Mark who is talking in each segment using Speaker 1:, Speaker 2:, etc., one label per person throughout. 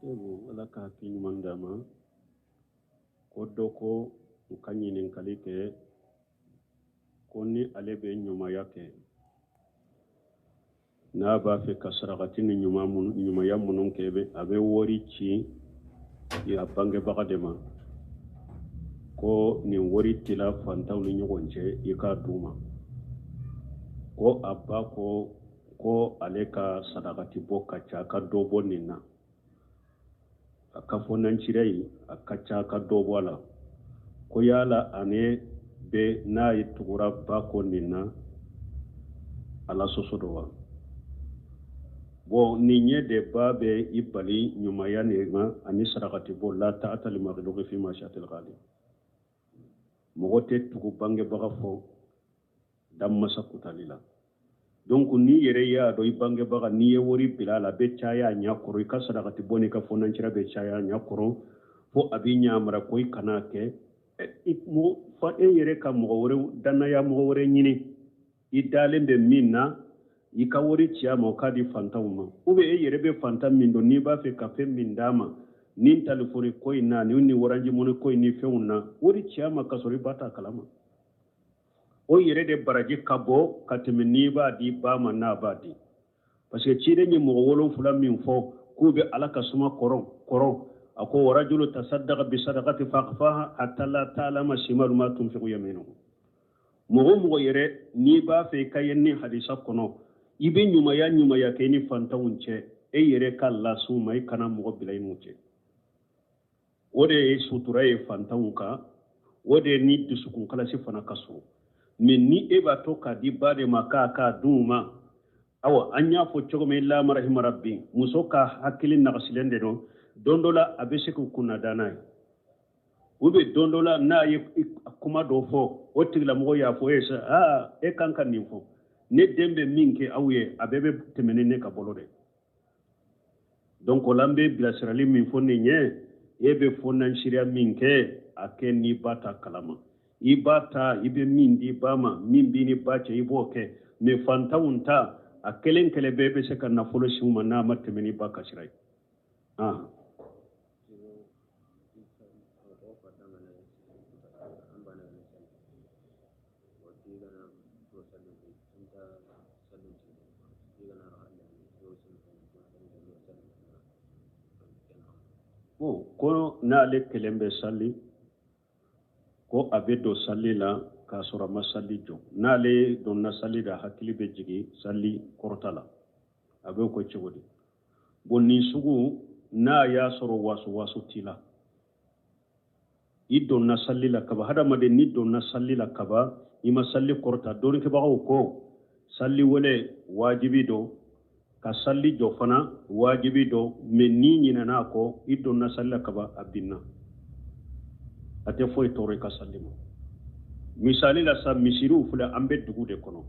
Speaker 1: Ala ka hakili ɲuman d'a ma. Ko dɔ ko u ka ɲininkali kɛ ko ni ale bɛ ɲumanya kɛ, n'a b'a fɛ ka sarakati ni ɲumanya minnu kɛ, a bɛ wari ci a bangebaga de ma, ko nin wari tila fantanw ni ɲɔgɔn cɛ, i k'a d'u ma. Ko a ba ko ko ale ka sarakati bɔ ka ca, ka dɔ bɔ nin na, a ka fɔ nancira ye, a ka ca, ka dɔ bɔ a la. Ko yala ane bɛ n'a ye tugura ba kɔ nin na, ala sɔsɔ dɔ wa? Bon, nin ye de ba bɛ i bali ɲumanya nin ma ani sarakati bɔ. La ta'ata li makhluqin fi ma'siyatil khaliq. Mɔgɔ tɛ tugu bangebaga fɔ danmasa kutali la. Donc n'i yɛrɛ y'a dɔn i bangebaga, n'i ye wari bila a la, a bɛ caya a ɲɛ kɔrɔ, i ka sarakati bɔ n'i ka fɔnancira bɛ caya a ɲɛ kɔrɔ, fo a b'i ɲamara ko i kana kɛ. Fa e yɛrɛ ka mɔgɔ wɛrɛ, dannaya mɔgɔ wɛrɛ ɲini i dalen bɛ min na, i ka wari ci a ma, o k'a di fantanw ma. Ou bien e yɛrɛ bɛ fantan min dɔn, n'i b'a fɛ ka fɛn min d'a ma, ni telefɔni ko in na, ni Orange Money ko in ni fɛnw na, wari ci a ma ka sɔrɔ i ba t'a kalama. O yɛrɛ de baraji ka bɔ ka tɛmɛ n'i b'a di ba ma n'a b'a di. Parce que ciden ye mɔgɔ 7 min fɔ k'u bɛ Ala ka suma kɔrɔ, a ko warajulu tasaddaqa bi sadaqati fa akhfaha hatta la ta'lama shimalu ma tunfiqu yaminuhu. Mɔgɔ o mɔgɔ yɛrɛ n'i b'a fɛ i ka ye ni hadisa kɔnɔ, i bɛ ɲumanya kɛ i ni fantanw cɛ, e yɛrɛ ka las'u ma, i kana mɔgɔ bila i n'u cɛ. O de ye sutura ye fantanw kan, o de ni dusukun kalasi fana ka surun. Mais ni e b'a to k'a di ba de ma k'a k'a d'u ma, awa an y'a fɔ cogo min, la marahima rabbi, muso ka hakili nagasilen de don. Don dɔ la a bɛ se k'u kunna da n'a ye, ou bien don dɔ la n'a ye kuma dɔ fɔ, o tigilamɔgɔ y'a fɔ e ye sa, aa e kan ka nin fɔ, ne den bɛ min kɛ aw ye, a bɛɛ bɛ tɛmɛ ni ne ka bolo de. Donc o la an bɛ bilasirali min fɔ nin ye, e bɛ fɔ nansiriya min kɛ, a kɛ n'i ba ta kalama. I ba ta, i bɛ min di ba ma, min b'i ni ba cɛ, i b'o kɛ. Mais fantanw ta, a kelen kelen bɛɛ bɛ se ka nafolo si u ma n'a ma tɛmɛ ni ba ka sira ye. Bon, ko n'ale kelen bɛ sali, ko a bɛ don sali la k'a sɔrɔ a ma sali jɔ. N'ale donna sali la, hakili bɛ jigin sali kɔrɔta la, a bɛ ko cogo di? Bon, nin sugu n'a y'a sɔrɔ waso waso t'i la, i donna sali la kaba, hadamaden n'i donna sali la kaba, i ma sali kɔrɔta, dɔnnikɛbagaw ko sali wele wajibi don, ka sali jɔ fana wajibi don. Mais n'i ɲinɛna a kɔ, i donna sali la kaba, a binna, a tɛ foyi tɔɔrɔ i ka sali ma. Misali la sa, misiriw filɛ, an bɛ dugu de kɔnɔ,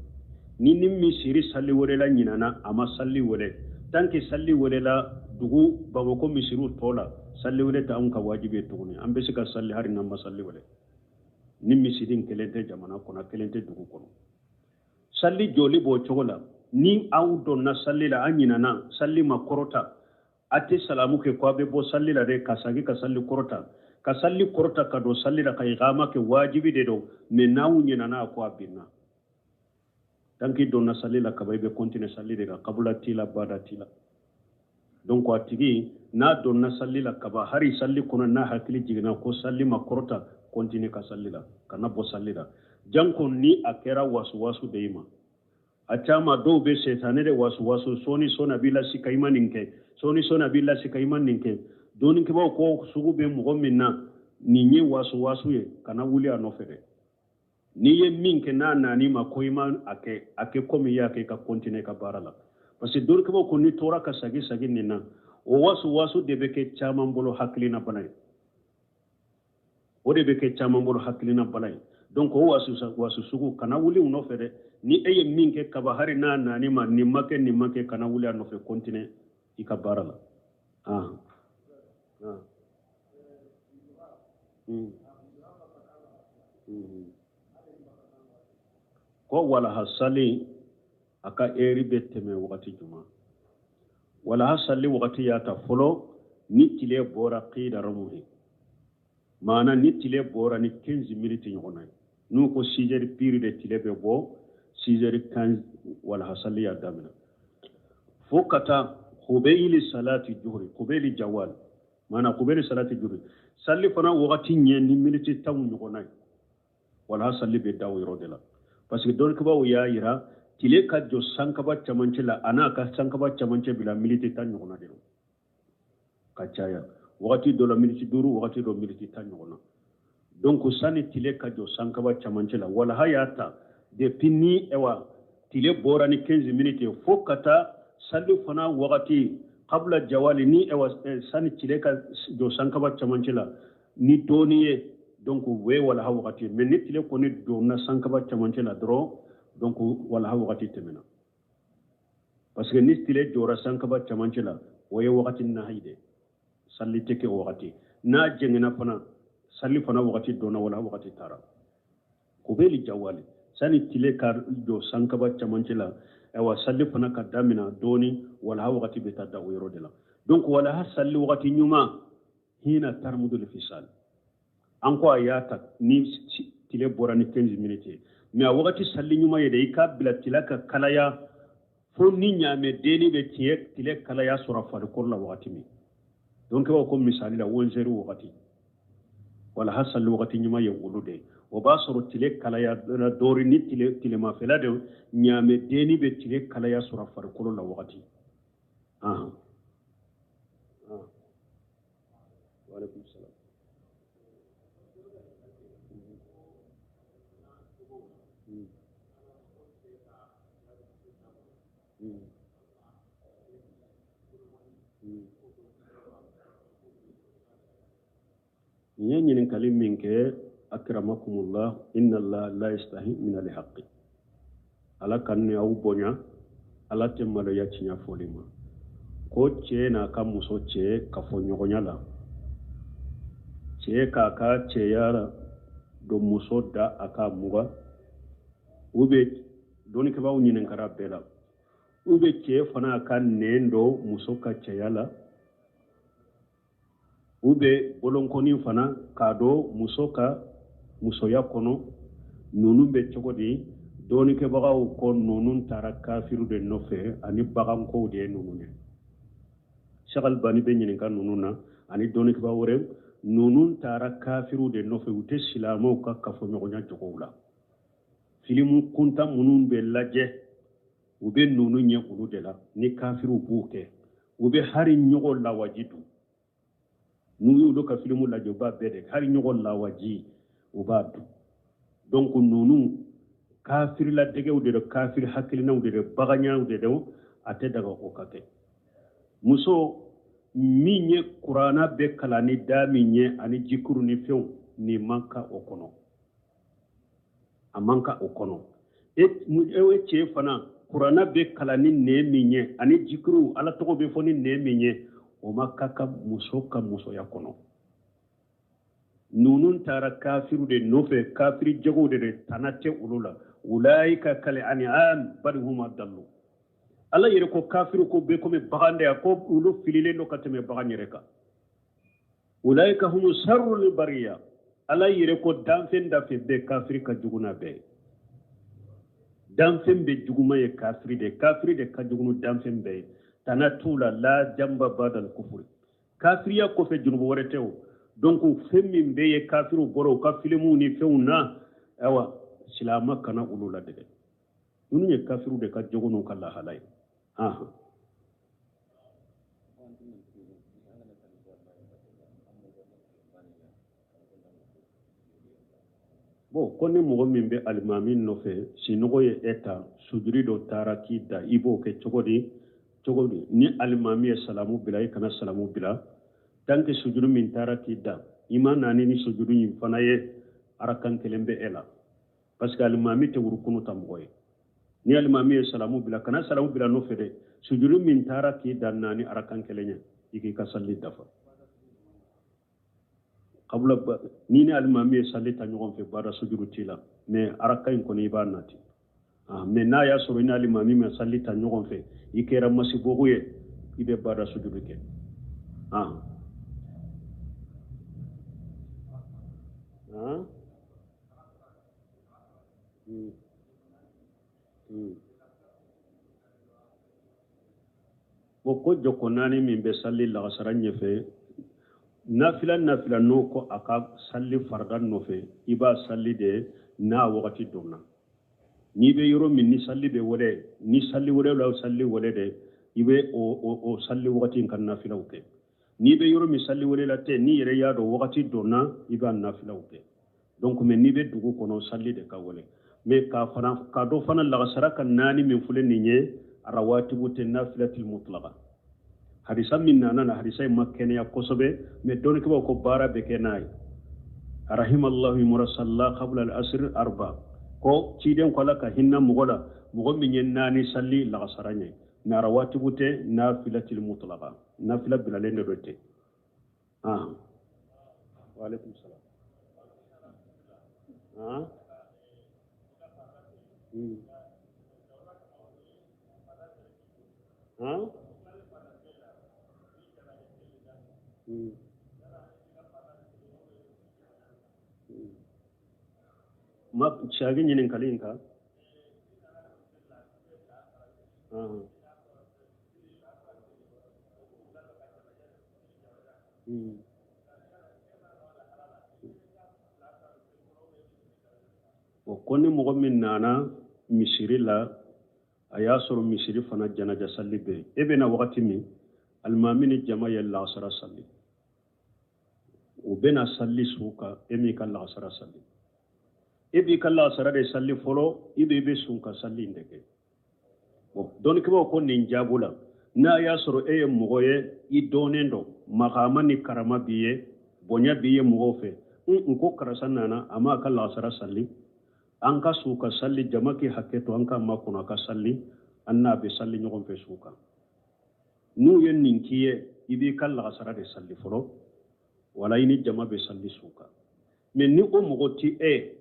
Speaker 1: ni misiri sali welela ɲinɛna, a ma sali wele, tant que sali welela dugu Bamakɔ misiriw tɔ la, sali wele tɛ anw ka wajibi ye tuguni. An bɛ se ka sali hali n'an ma sali wele, ni misiri kelen tɛ jamana kɔnɔ, kelen tɛ dugu kɔnɔ. Sali jɔli b'o cogo la. Ni aw donna sali la, an ɲinɛna, sali ma kɔrɔta, a tɛ salamu kɛ ko a bɛ bɔ sali la dɛ, ka segin ka sali kɔrɔta, ka sali kɔrɔta ka don sali la, ka iqama kɛ wajibi de don. Mais n'aw ɲinɛna a ko, a binna. Tant que donna sali la kaba, i bɛ continuer sali de kan, kabula t'i la, bada t'i la. Donc a tigi n'a donna sali la kaba, hali sali kɔnɔ n'a hakili jiginna ko sali ma kɔrɔta, continuer ka sali la, kana bɔ sali la. Janko ni a kɛra wasu wasu de i ma. A caman dɔw bɛ setanɛ de wasu wasu, sɔɔni sɔɔni a b'i lasika, i ma nin kɛ, sɔɔni sɔɔni a b'i lasika, i ma nin kɛ. Dɔnnikɛbaaw ko sugu bɛ mɔgɔ min na, nin ye wasu wasu ye, kana wuli a nɔfɛ dɛ. N'i ye min kɛ, n'a nan'i ma ko i ma a kɛ, a kɛ komi i y'a kɛ, i ka continuer ka baara la. Parce que dɔnnikɛbaaw ko n'i tora ka sagi sagi nin na, o wasu wasu de bɛ kɛ caman bolo hakilina bana ye, o de bɛ kɛ caman bolo hakilina bana ye. Donc o wasu wasu sugu, kana wuli u nɔfɛ dɛ. Ni e ye min kɛ kaba, hari n'a nan'i ma nin ma kɛ, nin ma kɛ, kana wuli a nɔfɛ, continuer i ka baara la. Ko walaha sali a ka eri bɛ tɛmɛ wagati jumɛn? Walaha sali wagati y'a ta fɔlɔ. Ni tile bɔra qida rumuhi, maana ni tile bɔra ni 15 minutes ɲɔgɔnna ye. N'u ko 6 heures pile de tile bɛ bɔ, 6 heures 15 walaha sali y'a daminɛ fo ka taa qubeyili salati juhuri, qubeyili jawal, maana qubeyili salati juhuri, sali fana wagati ɲɛ ni miniti 10 ɲɔgɔnna ye, walaha sali bɛ da o yɔrɔ de la. Parce que dɔnnikɛbaaw y'a yira tile ka jɔ sankaba camancɛ la, a n'a ka sankaba camancɛ bila miniti 10 ɲɔgɔnna de don ka caya, wagati dɔ la miniti 5, wagati dɔ miniti 10 ɲɔgɔnna. Donc sani tile ka jɔ sankaba camancɛ la, walaha y'a ta depuis ni ewa tile bɔra ni 15 minutes ye fo ka taa sali fana wagati kabla jawali, ni ewa sani tile ka jɔ sankaba camancɛ la ni dɔɔni ye, donc o ye walaha wagati ye. Mais ni tile kɔni donna sankaba camancɛ la dɔrɔn, donc walaha wagati tɛmɛna, parce que ni tile jɔra sankaba camancɛ la, o ye wagati nahi de, sali tɛ kɛ o wagati. N'a jɛngɛnna fana, sali fana wagati donna, walaha wagati taara. Qubeli jawali, sani tile ka jɔ sankaba camancɛ la, ayiwa sali fana ka damina dɔɔni, walaha wagati bɛ taa da o yɔrɔ de la. Donc walaha sali wagati ɲuman hina tarmudul fisal, an ko a y'a ta ni tile bɔra ni 15 minutes ye, mais a wagati sali ɲuman ye de, i k'a bila tile ka kalaya fo ni ɲaamɛ denni bɛ tile kalaya sɔrɔ a farikolo la wagati min. Donc o ko misali la 11 heures wagati, walaha sali wagati ɲuman ye olu de ye. O b'a sɔrɔ tile kalaya dɔɔni, ni tilemafɛla de, ɲaamɛ denni bɛ tile kalaya sɔrɔ a farikolo la wagati. Wa alaikum salam. Nin ye ɲininkali min kɛ, akramakumullah, inna Allah la yastahi min alhaqi, Ala ka ni aw bonya, Ala tɛ maloya tiɲɛ fɔli ma. Ko cɛ n'a ka muso cɛ ka fɔ ɲɔgɔnya la, cɛ k'a ka cɛya don muso da a ka mugan, u bɛ dɔnnikɛbaaw ɲininkara bɛɛ la, u bɛ cɛ fana ka nɛn don muso ka cɛya la, u bɛ bolonkɔni fana k'a don muso ka musoya kɔnɔ. Ninnu bɛ cogo di? Dɔnnikɛbagaw ko ninnu taara kafiru de nɔfɛ ani bagankow de ye ninnu ye. Cheikh Albani bɛ ɲininka ninnu na ani dɔnnikɛbaa wɛrɛ, ninnu taara kafiru de nɔfɛ, u tɛ silamɛw ka kafoɲɔgɔnya jogow la. Filimu kuntan minnu bɛ lajɛ, u bɛ ninnu ɲɛ olu de la, ni kafiruw b'o kɛ. U bɛ hari ɲɔgɔn lawaji dun. N'u y'olu ka filimu lajɛ, u b'a bɛɛ de hari ɲɔgɔn lawaji u b'a dun. Donc ninnu kafiriladɛgɛw de don, kafiri hakilinaw de don, baganyaw de don, a tɛ daga o ka kɛ. Muso min ye kuranna bɛ kalan ni da min ye ani jikuru ni fɛnw, nin man kan o kɔnɔ, a man kan o kɔnɔ. E cɛ fana kuranna bɛ kalan ni nɛn min ye ani jikuru, Ala tɔgɔ bɛ fɔ ni nɛn min ye, o ma ka kan muso ka musoya kɔnɔ. Ninnu taara kafiru de nɔfɛ, kafiri jagow de tana tɛ olu la. Ulaika kal an'am bal hum adallu. Ala yɛrɛ ko kafiru ko bɛ komi bagan de, a ko olu fililen don ka tɛmɛ bagan yɛrɛ kan. Ulaika hum sharrul bariya. Ala yɛrɛ ko danfɛn dafɛ bɛɛ kafiri ka jugu n'a bɛɛ ye. Danfɛn bɛ juguman ye kafiri de, kafiri de ka jugu ni danfɛn bɛɛ ye. Tana t'u la, la jamba badal kufuri. Kafiriya kɔfɛ jurumu wɛrɛ tɛ o. Donc fɛn min bɛ ye kafiriw bɔra u ka filimuw ni fɛnw na, ayiwa silamɛ kana olu ladege. Ninnu ye kafiriw de ka jogo n'u ka lahala ye. Bon, ko ni mɔgɔ min bɛ alimami nɔfɛ, sinɔgɔ ye e ta, sujuri dɔ taara k'i da, i b'o kɛ cogo di? Cogo di? Ni alimami ye salamu bila, i kana salamu bila. Tant que sujuru min taara k'i da, i ma naani ni sujuru in fana ye, arakan kelen bɛ e la. Parce que alimami tɛ wurukunu ta mɔgɔ ye. Ni alimami ye salamu bila, kana salamu bila nɔfɛ dɛ. Sujuru min taara k'i da, naani arakan kelen ye, i k'i ka sali dafa. Kabula ni alimami ye sali ta ɲɔgɔn fɛ, baara sujuru t'i la, mais araka in kɔni i b'a nati. Mais n'a y'a sɔrɔ i ni alimami ma sali ta ɲɔgɔn fɛ, i kɛra masibogo ye, i bɛ baara sujuru kɛ. Han? Hmm. Hmm. Bon, ko jɔko naani min bɛ sali lagasara ɲɛfɛ, nafila nafila n'o ko a ka sali farida nɔfɛ, i b'a sali de n'a wagati donna. N'i bɛ yɔrɔ min ni sali bɛ wele, ni sali wɛrɛ la sali wele de, i bɛ o sali wagati in ka nafilaw kɛ. N'i bɛ yɔrɔ min sali wele la tɛ, n'i yɛrɛ y'a dɔn wagati donna, i b'a nafilaw kɛ. Donc mais n'i bɛ dugu kɔnɔ, sali de ka wele. Mais k'a fana k'a dɔn fana, lagasara ka naani min filɛ nin ye, rawatibu tɛ, nafilatil mutlaqa. Hadisa min nana na, hadisa in ma kɛnɛya kosɛbɛ, mais dɔnnikɛbaw ko baara bɛ kɛ n'a ye. Rahimallahu imra salla qabla al asr arba, ko ciden ko ala ka hinna mɔgɔ la, mɔgɔ min ye naani sali lagasara ɲɛ. Mais rawatibu tɛ, nafilatil mutlaqa, nafila bilalen de do ten. Ah, wa alaikum salam. Ah, Ah? Hmm. Ma cagi ɲininkali in kan. Ah. Hmm. Bon, ko ni mɔgɔ min nana misiri la, a y'a sɔrɔ misiri fana janaja sali bɛ yen, e bɛna wagati min, alimami ni jama ye lagasara sali, u bɛna sali su kan, e m'i ka lagasara sali, e b'i ka lagasara de sali fɔlɔ, i bɛ sun ka sali in de kɛ. Bon, dɔnnikɛbaw ko nin jaabu la, n'a y'a sɔrɔ e ye mɔgɔ ye, i dɔnnen don, makama ni karama b'i ye, bonya b'i ye mɔgɔw fɛ, n ko karisa nana, a m'a ka lagasara sali, an ka su ka sali, jama k'i hakɛ to, an ka makɔnɔ a ka sali, an n'a bɛ sali ɲɔgɔn fɛ su kan. N'u ye nin k'i ye, i b'i ka lagasara de sali fɔlɔ, wala i ni jama bɛ sali su kan. Mais ni o mɔgɔ ti e,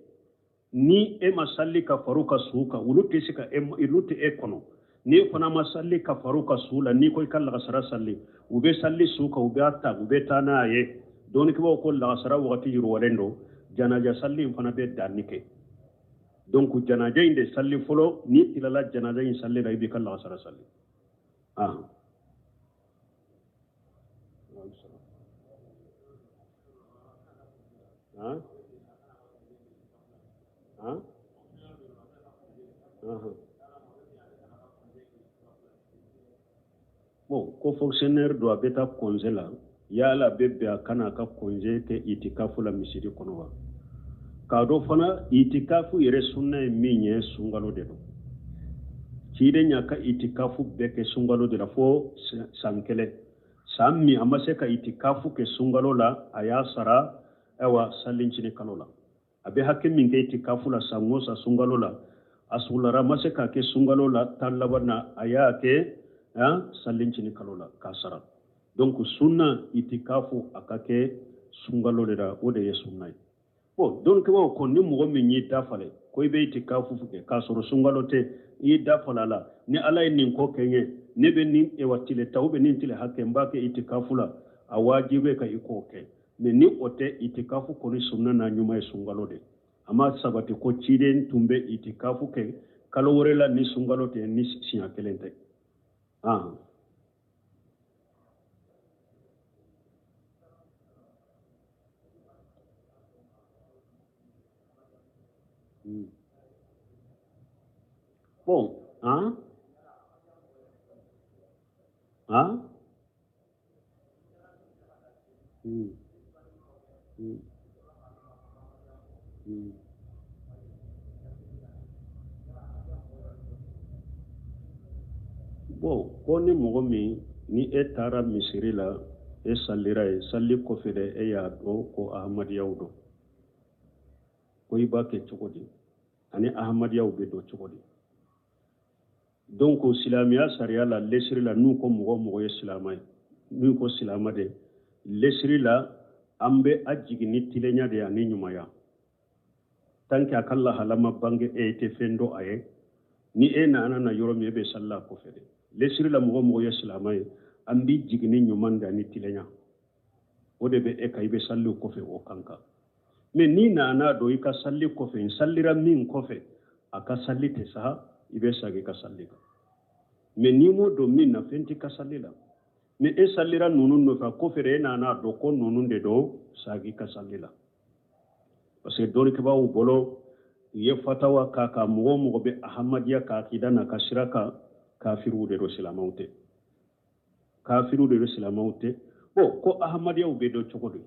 Speaker 1: ni e ma sali ka far'u ka su kan, olu tɛ se ka e, olu tɛ e kɔnɔ. N'i fana ma sali ka far'u ka su la, n'i ko i ka lagasara sali, u bɛ sali su kan, u b'a ta, u bɛ taa n'a ye. Dɔnnikɛbaw ko lagasara wagati yiriwalen don, janaja sali in fana bɛ danni kɛ. Donc janaja in de sali fɔlɔ, n'i tilala janaja in sali la, i b'i ka lagasara sali. Ah. Ah. Ah. Ah. Bon, ko fonctionnaire don, a bɛ taa congé la, yala a bɛ bɛn a ka n'a ka congé kɛ itikafu la misiri kɔnɔ wa? K'a dɔn fana, itikafu yɛrɛ sunna ye min ye, sunkalo de don. Ciden y'a ka itikafu bɛɛ kɛ sunkalo de la fo san kelen. San min a ma se ka itikafu kɛ sunkalo la, a y'a sara ayiwa salincini kalo la. A bɛ hakɛ min kɛ itikafu la san o san sunkalo la, a sugulara, a ma se k'a kɛ sunkalo la tan laban na, a y'a kɛ salincini kalo la k'a sara. Donc sunna itikafu a ka kɛ sunkalo de la, o de ye sunna ye. Bon, dɔnnikɛbaw ko ni mɔgɔ min y'i dafale ko i bɛ itikafu kɛ k'a sɔrɔ sunkalo tɛ, i y'i dafale a la, ni ala ye nin ko kɛ n ye, ne bɛ nin ewa tile ta ou bien nin tile hakɛ n b'a kɛ itikafu la, a wajibi ka i k'o kɛ. Mais ni o tɛ, itikafu kɔni sunna n'a ɲuman ye sunkalo de. A ma sabati ko ciden tun bɛ itikafu kɛ kalo wɛrɛ la ni sunkalo tɛ, ni siɲɛ kelen tɛ. Ah. Bon, hein? Hein? Hmm. Hmm. Hmm. Bon, ko ni mɔgɔ min ni e taara misiri la, e salira ye, sali kɔfɛ dɛ, e y'a dɔn ko ahmadiyaw don, ko i b'a kɛ cogo di? Ani ahmadiyaw bɛ don cogo di? Donc silamɛya sariya la, lesiri la, n'u ko mɔgɔ mɔgɔ ye silama ye, n'u ko silama de, lesiri la, an bɛ a jigin ni tilenya de ye ani ɲumanya. Tant que a ka lahala ma bange, e tɛ fɛn dɔn a ye. Ni e nana na yɔrɔ min, e bɛ salila a kɔfɛ de. Lesiri la, mɔgɔ mɔgɔ ye silama ye, an b'i jigin ni ɲuman de ani tilenya, o de bɛ e kan, i bɛ sali o kɔfɛ, o kan kan. Mais n'i nana don i ka salli kɔfɛ, n sallira min kɔfɛ, a ka salli tɛ saha, i bɛ sagin i ka salli kan. Mais n'i m'o don min na, fɛn t'i ka salli la. Mais e sallira ninnu nɔfɛ, a kɔfɛ de e nana dɔn ko ninnu de don, sagin i ka salli la. Parce que dɔnnikɛbaaw bolo, u ye fatawa k'a kan, mɔgɔ o mɔgɔ bɛ ahamadiya ka akida n'a ka sira kan, kafiriw de don, silamɛw tɛ. Kafiriw de don, silamɛw tɛ. Bon, ko ahamadiyaw bɛ dɔn cogo di?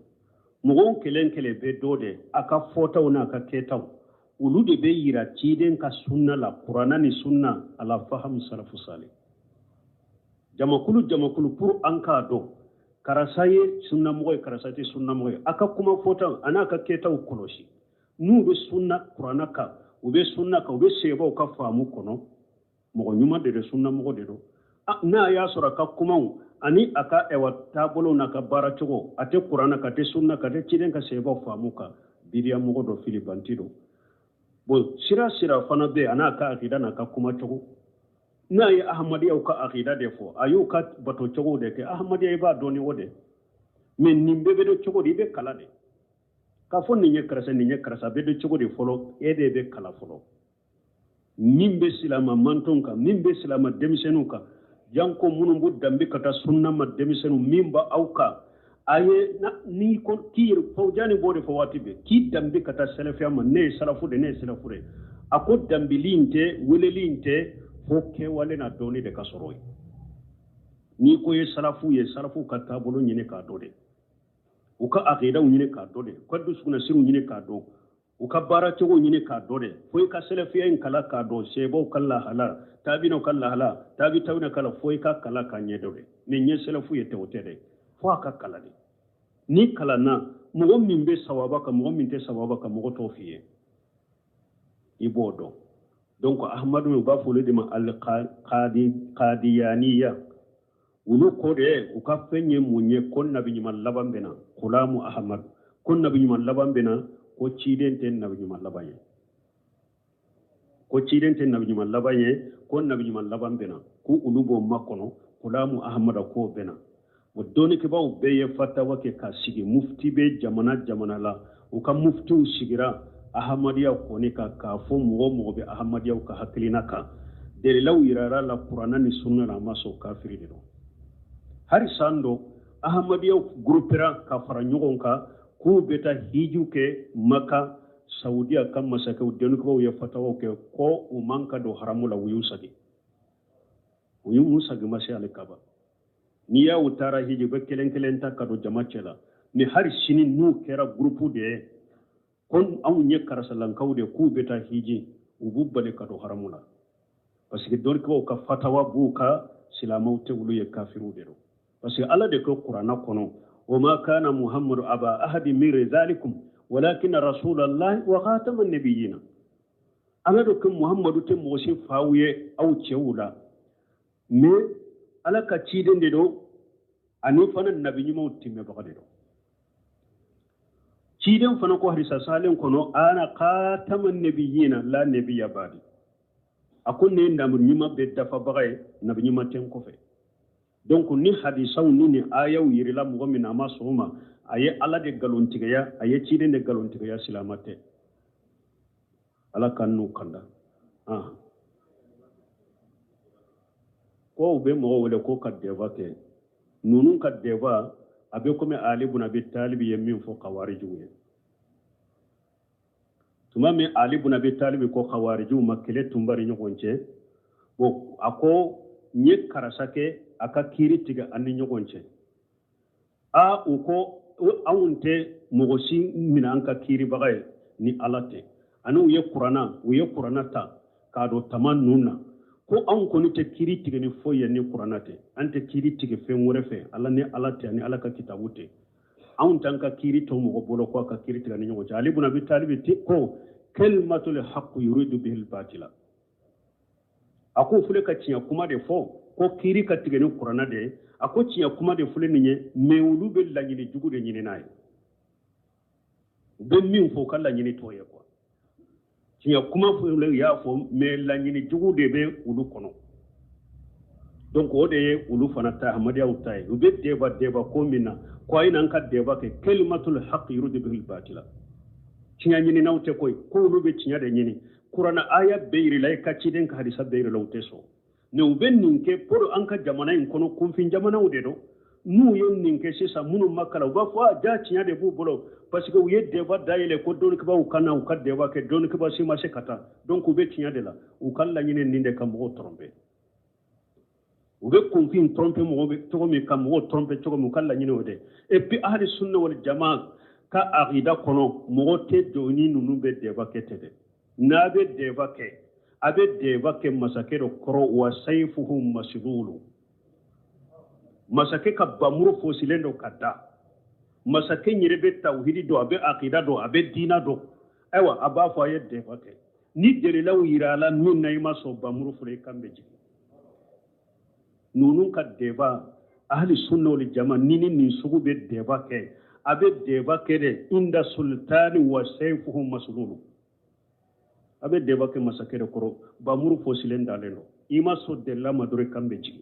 Speaker 1: Mɔgɔw kelen kelen bɛ dɔn de a ka fɔtaw n'a ka kɛtaw, olu de bɛ yira ciden ka sunna la, kuranna ni sunna, ala fahamu salafu salih. Jamakulu jamakulu, pour an k'a dɔn karisa ye sunnamɔgɔ ye, karisa tɛ sunnamɔgɔ ye, a ka kuma fɔtaw a n'a ka kɛtaw kɔlɔsi. N'u bɛ sunna kuranna kan, u bɛ sunna kan, u bɛ sebaw ka faamu kɔnɔ, mɔgɔ ɲuman de don, sunnamɔgɔ de don. N'a y'a sɔrɔ a ka kumaw ani a ka ɛwa taabolow n'a ka baara cogo, a tɛ kuranna kan, a tɛ sunna kan, a tɛ ciden ka sebaw faamu kan, bidiya mɔgɔ don, filibanti don. Bon, sira sira fana bɛ yen, a n'a ka akida n'a ka kuma cogo. N'a ye ahamadiyaw ka akida de fɔ, a y'u ka bato cogo de kɛ, ahamadiya i b'a dɔn ni o de. Mais nin bɛɛ bɛ dɔn cogo di? I bɛ kalan de k'a fɔ nin ye karisa, nin ye karisa, a bɛ dɔn cogo di fɔlɔ? E de bɛ kalan fɔlɔ. Min bɛ silama mantonw kan, min bɛ silama denmisɛnninw kan, janko minnu b'u danbe ka taa sunna ma, denmisɛnninw min b'aw aw kan, a ye n'i ko k'i yɛrɛ Fawjani b'o de fɔ waati bɛɛ, k'i danbe ka taa sɛlɛfiya ma, ne ye salafu de, ne ye salafu de. A ko danbili in tɛ, weleli in tɛ, fo kɛwale na dɔɔni de ka sɔrɔ yen. N'i ko ye salafu ye, salafu ka taabolo ɲini k'a dɔn de, u ka akidaw ɲini k'a dɔn de, u ka dusukunnasiriw ɲini k'a dɔn, u ka baara cogo ɲini k'a dɔn de, fo i ka sɛlɛfiya in kalan k'a dɔn, sebaw ka lahala, tabinaw ka lahala, tabi tabina kala, fo i ka kalan k'a ɲɛ dɔn de. Ni n ye sɛlɛfu ye tɛ, o tɛ dɛ, fo a ka kalan de. N'i kalanna, mɔgɔ min bɛ sawaba kan, mɔgɔ min tɛ sawaba kan, mɔgɔ t'o f'i ye, i b'o dɔn. Donc ahmadu, u b'a fɔ olu de ma al-qadiyaniya. Olu ko de u ka fɛn ye mun ye? Ko nabi ɲuman laban bɛ na, kulamu ahmad, ko nabi ɲuman laban bɛ na, ko ciden tɛ nabi ɲuman laban ye, ko ciden tɛ nabi ɲuman laban ye, ko nabi ɲuman laban bɛ na, ko olu b'o makɔnɔ, kulamu ahmada k'o bɛ na. O dɔnnikɛbaaw bɛɛ ye fatawa kɛ ka sigi, mufti bɛ jamana jamana la, u ka muftiw sigira ahamadiya kɔni kan k'a fɔ mɔgɔ o mɔgɔ bɛ ahamadiyaw ka hakilina kan, dalilaw yirara la kuranna ni sunna la, a ma sɔn, kafiri de don. Hari san dɔ ahamadiyaw gurupera ka fara ɲɔgɔn kan k'u bɛ taa hiju kɛ Maka, Saudiya ka masakɛw dɔnnikɛbaaw ye fatawaw kɛ ko u man ka don haramu la, u y'u sagi, u y'u sagi ma se ale kaba. N'i y'a u taara hiji, u bɛ kelen kelen ta ka don jama cɛ la. Ni hari sini n'u kɛra gurupu de ye ko anw ye karisalankaw de k'u bɛ taa hiji, u b'u bali ka don haramu la, parce que dɔnnikɛbaaw ka fatawa b'u ka silamɛw tɛ, olu ye kafiriw de don. Parce que Ala de ko kuranna kɔnɔ: wa ma kana Muhammadu aba ahadi min rijalikum walakin rasulallahi wa khatama nabiyina. Ala de ko Muhammadu tɛ mɔgɔ si faw ye aw cɛw la, mais Ala ka ciden de don, ani fana nabi ɲumanw tɛmɛbaga de don. Ciden fana ko hadisa salen kɔnɔ: ana khatama nabiyina la nabiya badi. A ko ne ye nabi ɲuman bɛɛ dafabaga ye, nabi ɲuman tɛ n kɔfɛ. Donc ni hadisaw ni ni ayaw yirila mɔgɔ min na, a ma sɔn o ma, a ye Ala de nkalontigiya, a ye ciden de nkalontigiya, silama tɛ. Ala ka n'u kanda. Ko u bɛ mɔgɔ wele ko ka débat kɛ, ninnu ka débat a bɛ komi Ali bun Abi Talibi ye min fɔ kawarijiw ye. Tuma min Ali bun Abi Talibi ko kawarijiw ma, kɛlɛ tun b'a ni ɲɔgɔn cɛ, bon, a ko n ye karisa kɛ a ka kiiri tigɛ an ni ɲɔgɔn cɛ. A u ko anw tɛ mɔgɔ si minɛ an ka kiiribaga ye ni Ala tɛ. Ani u ye kuranna ta k'a don tama nun na ko anw kɔni tɛ kiiri tigɛ ni foyi ye ni kuranna tɛ, an tɛ kiiri tigɛ fɛn wɛrɛ fɛ Ala ni Ala tɛ ani Ala ka kitabu tɛ, anw t'an ka kiiri to mɔgɔ bolo ko a ka kiiri tigɛ ni ɲɔgɔn cɛ. Ali bun Abi Talibi ko kalimatul haqq yuridu bihil batila. A ko filɛ ka tiɲɛ kuma de fɔ ko kiiri ka tigɛ ni kuranna de ye. A ko tiɲɛ kuma de filɛ nin ye, mais olu bɛ laɲini jugu de ɲini n'a ye. U bɛ min fɔ, u ka laɲini t'o ye quoi. Tiɲɛ kuma filɛ, u y'a fɔ, mais laɲini jugu de bɛ olu kɔnɔ. Donc o de ye olu fana ta, ahmadiyaw ta ye. U bɛ débat débat ko min na, ko a ye n'an ka débat kɛ, kalimatul haqq yuridu bihil batila. Tiɲɛ ɲininaw tɛ koyi, ko olu bɛ tiɲɛ de ɲini. Kuranɛ aya bɛɛ yirila, i ka ciden ka hadisa bɛɛ yirila, u tɛ sɔn. Mais u bɛ nin kɛ pour an ka jamana in kɔnɔ, kunfin jamanaw de don. N'u ye nin kɛ sisan, minnu ma kalan, u b'a fɔ a ja tiɲɛ de b'u bolo, parce que u ye débat dayɛlɛ ko dɔnnikɛbaaw ka na u ka débat kɛ, dɔnnikɛbaa si ma se ka taa. Donc u bɛ tiɲɛ de la. U ka laɲini nin de ka mɔgɔw tromper. U bɛ kunfin tromper mɔgɔ bɛ cogo min, ka mɔgɔw tromper cogo min, u ka laɲini o de. Et puis ahli sunna wal jama ka aqida kɔnɔ, mɔgɔ tɛ don ni ninnu bɛ débat kɛ tɛ dɛ. N'a bɛ débat kɛ, a bɛ débat kɛ masakɛ dɔ kɔrɔ, wa sayifuhu maslulu, masakɛ ka bamuru fosilen don ka da. Masakɛ yɛrɛ bɛ tawhidi dɔn, a bɛ aqida dɔn, a bɛ diina dɔn. Ayiwa, a b'a fɔ a ye débat kɛ ni dalilaw yira a la min na, i ma sɔn, bamuru fɔlɔ, i kan bɛ jigin. Ninnu ka débat, ahli sunna wal jama, ni ni nin sugu bɛ débat kɛ, a bɛ débat kɛ de inda sultani wa sayfuhu maslulu. A bɛ débat kɛ masakɛ de kɔrɔ, bamuru fosilen dalen don. I ma sɔn delila ma dɔrɔn, i kan bɛ jigin.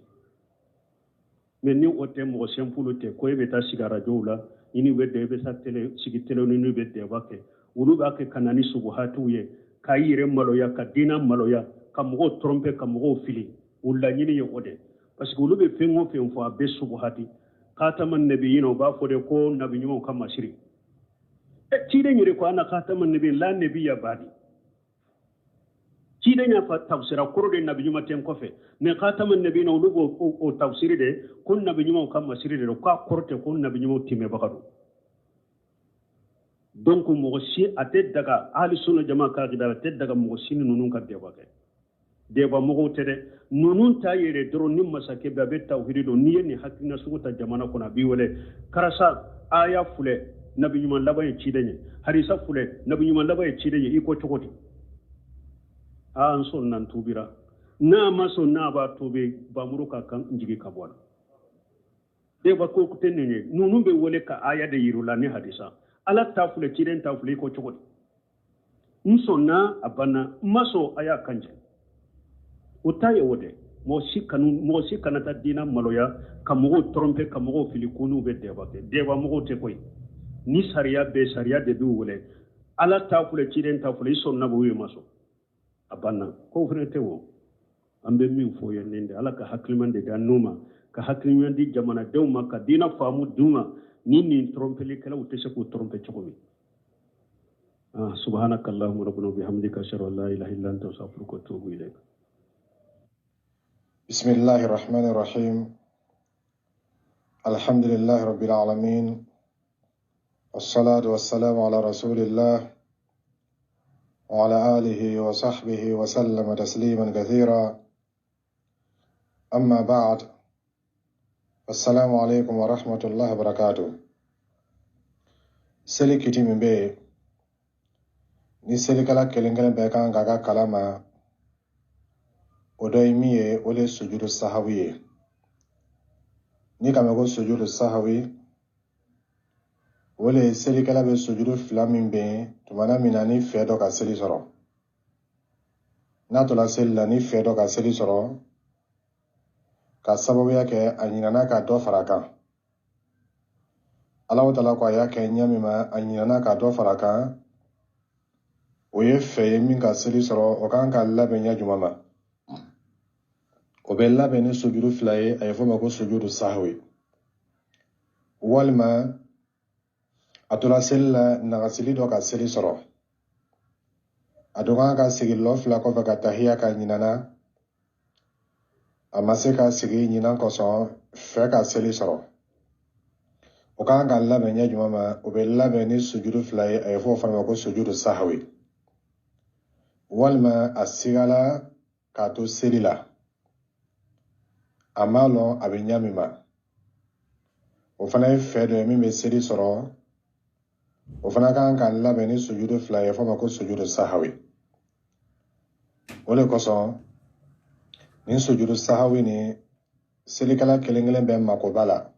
Speaker 1: Mais ni o tɛ, mɔgɔ simple tɛ ko e bɛ taa sigi arajow la, i ni bɛ i bɛ taa télé sigi télé ni bɛ débat kɛ. Olu b'a kɛ ka na ni subuhatiw ye, k'a yɛrɛ maloya, ka diina maloya, ka mɔgɔw tromper, ka mɔgɔw fili. U laɲini ye o de, parce que olu bɛ fɛn o fɛn fɔ, a bɛ subuhati. Khatama nabiyina, u b'a fɔ de ko nabi ɲumanw ka masiri. Ciden yɛrɛ ko ana khatama nabi la nabiya badi. Ciden y'a fa tafsira kɔrɔ de nabi ɲuman tɛ n kɔfɛ. Mais khatama nabiyina, olu b'o o tafsiri de ko nabi ɲumanw ka masiri de don, k'a kɔrɔ tɛ ko nabi ɲumanw tɛmɛbaga don. Donc mɔgɔ si a tɛ daga, ahli sunna jama ka akida, a tɛ daga mɔgɔ si ni ninnu ka débat kɛ. Débat mɔgɔw tɛ dɛ, ninnu ta yɛrɛ dɔrɔn. Ni masakɛ bɛ, a bɛ tawhidi dɔn, n'i ye nin hakilina sugu ta jamana kɔnɔ, a b'i wele: karisa, aya filɛ, nabi ɲuman laban ye ciden ye, hadisa filɛ, nabi ɲuman laban ye ciden ye, i ko cogo di? Aa, n sɔnna, n tubira. N'a ma sɔn, n'a b'a tubi, bamuru ka kan jigi ka bɔ a la. Débat ko tɛ nin ye. Ninnu bɛ wele ka aya de yir'u la ni hadisa: ala ta filɛ, ciden ta filɛ, i ko cogo di? N sɔnna, a banna. N ma sɔn, a y'a kan jɛ. O ta ye o dɛ. Mɔgɔ si kanu, mɔgɔ si kana taa diina maloya, ka mɔgɔw tromper, ka mɔgɔw fili ko n'u bɛ débat kɛ. Débat mɔgɔw tɛ koyi. Ni sariya bɛ, sariya de b'u wele: ala ta filɛ, ciden ta filɛ, i sɔnna o ye, ma sɔn, a banna. Kow fana tɛ o. An bɛ min fɔ ye nin de: ala ka hakiliman de d'an n'u ma, ka hakiliman di jamanadenw ma, ka diina faamu d'u ma, ni nin trompelikɛlaw tɛ se k'u tromper cogo min. Ah, subhanaka allahumma rabbana bihamdika, ashhadu an la ilaha illa anta, astaghfiruka wa atubu ilayk.
Speaker 2: بسم الله الرحمن الرحيم، الحمد لله رب العالمين، والصلاة والسلام على رسول الله وعلى آله وصحبه وسلم تسليما كثيرا، أما بعد، السلام عليكم ورحمة الله وبركاته. Seli kiti min bɛ yen ni selikɛla kelen kelen bɛɛ kan k'a ka kalama, o dɔ ye min ye, o de ye sujudu sahawi ye. Ni ka mɛn ko sujudu sahawi, o de ye selikɛla bɛ sujudu fila min bɛn tumana min na ni fɛ dɔ ka seli sɔrɔ. N'a tola seli la, ni fɛ dɔ ka seli sɔrɔ ka sababuya kɛ a ɲinana ka dɔ fara a kan, Alahu taala ko a y'a kɛ ɲɛ min ma, a ɲinana ka dɔ fara a kan, o ye fɛ ye min ka seli sɔrɔ. O kan ka labɛn ɲɛ jumɛn ma? O bɛ labɛn ni sujudu fila ye, a ye fɔ o ma ko sujudu sahwi. Walima a tora seli la, nagasili dɔ ka seli sɔrɔ, a dun kan ka sigi lɔ fila kɔfɛ ka tahiya ka ɲinana, a ma se ka sigi ɲinan kosɔn, fɛ ka seli sɔrɔ, o kan ka labɛn ɲɛ jumɛn ma? O bɛ labɛn ni sujudu fila ye, a ye fɔ o fana ma ko sujudu sahwi. Walima a sigala k'a to seli la, a m'a lɔn a bɛ ɲɛ min ma, o fana ye fɛ dɔ ye min bɛ seli sɔrɔ, o fana kan ka labɛn ni sujudu fila ye, fɔ ma ko sujudu sahawi. O de kosɔn nin sujudu sahawi ni selikɛla kelen kelen bɛɛ mako b'a la.